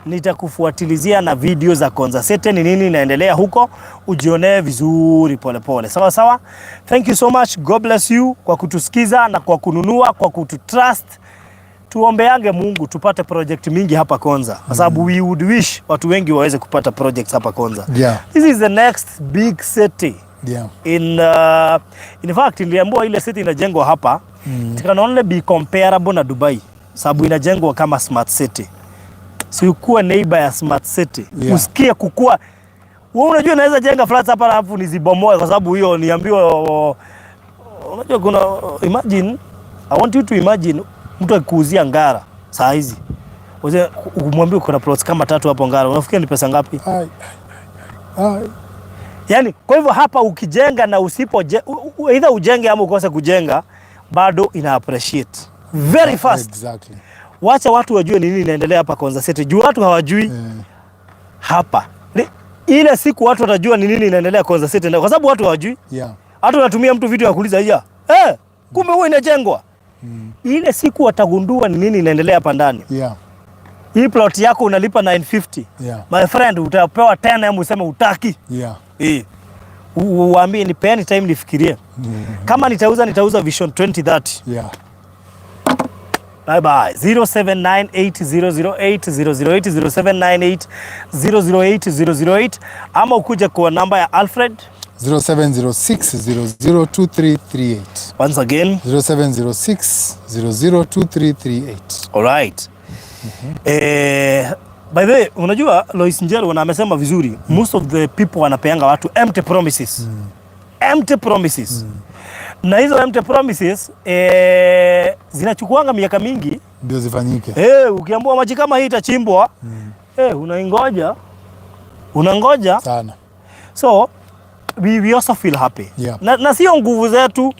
nitakufuatilizia na video za Konza City, ni nini inaendelea huko, ujionee vizuri polepole. Sawa sawa. Thank you so much. God bless you kwa kutusikiza na kwa kununua, kwa kututrust. Tuombeange Mungu tupate project mingi hapa Konza, kwa sababu we would wish watu wengi waweze kupata projects hapa Konza. This is the next big city. In fact, niliambiwa ile city inajengwa hapa, it can only be comparable na Dubai, sababu inajengwa kama smart city. Si ukuwe neighbor ya smart city, usikie kukua. Wewe unajua naweza jenga flats hapa alafu nizibomoe, kwa sababu hiyo niambiwa, unajua kuna, imagine, I want you to imagine mtu akikuuzia Ngara saa hizi Umwambie uko na plots kama tatu hapo Ngara, unafikiri ni pesa ngapi? Ai, ai. Yani, kwa hivyo hapa ukijenga na usipo, either ujenge ama ukose kujenga, bado ina appreciate very fast. Wacha watu wajue ni nini inaendelea hapa Konza City. Juu watu hawajui hapa. Ile siku watu watajua ni nini inaendelea Konza City, kwa sababu watu hawajui. Hata unatumia mtu video ya kuuliza, "Ya, kumbe huwa inajengwa." Ile siku watagundua ni nini inaendelea hapa ndani. Hii plot yako unalipa 950. My friend, utapewa 10 M useme utaki. Eh. Uwaambie nipeeni time nifikirie. Kama nitauza, nitauza Vision 2030. Bye bye. 0798008008, 0798008008, ama ukuja kwa namba ya Alfred. 0706002338. Once again. 0706002338. Alright. By the way, unajua Lois Njeru na amesema vizuri, most of the people wanapeanga watu empty promises. Empty promises. Na hizo empty promises zinachukuanga miaka mingi ndio zifanyike. Ukiambiwa maji kama hii itachimbwa, unaingoja, unangoja sana. So we also feel happy. Na sio nguvu zetu.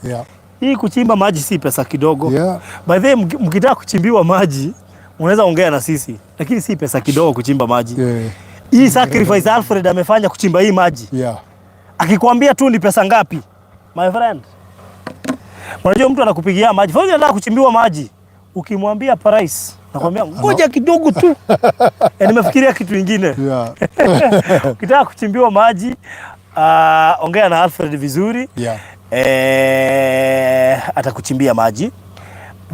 Hii kuchimba maji si pesa kidogo. By the way, mkitaka kuchimbiwa maji unaweza ongea na sisi, lakini si pesa kidogo kuchimba maji. Hii sacrifice Alfred amefanya kuchimba hii maji, akikwambia tu ni pesa ngapi, my friend. Unajua mtu anakupigia maji, fanya anataka kuchimbiwa maji, ukimwambia price, nakwambia ngoja kidogo tu. Nimefikiria kitu kingine. Ukitaka kuchimbiwa maji, ongea na Alfred vizuri. Atakuchimbia maji.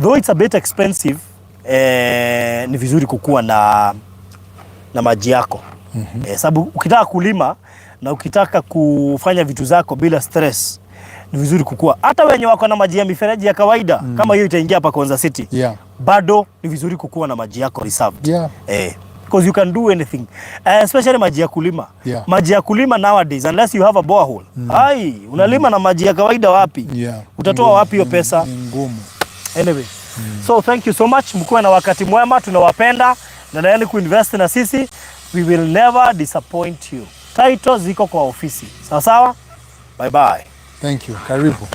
Though it's a bit expensive, ni vizuri kukuwa na maji yako. Sababu ukitaka kulima na ukitaka kufanya vitu zako bila stress, ni vizuri kukua. Hata wenye wako na maji ya mifereji ya kawaida, kama hiyo itaingia hapa Konza City, bado ni vizuri kukuwa na maji yako reserved. Because you can do anything. Especially maji ya kulima. Maji ya kulima nowadays, unless you have a borehole. Ai, unalima na maji ya kawaida wapi? Utatoa wapi hiyo pesa? Ni ngumu. Anyway. So thank you so much. Mkuwe na wakati mwema, tunawapenda na endeleeni kuinvest na sisi. We will never disappoint you. Title ziko kwa ofisi. Sawa sawa? Bye bye. Thank you. Karibu.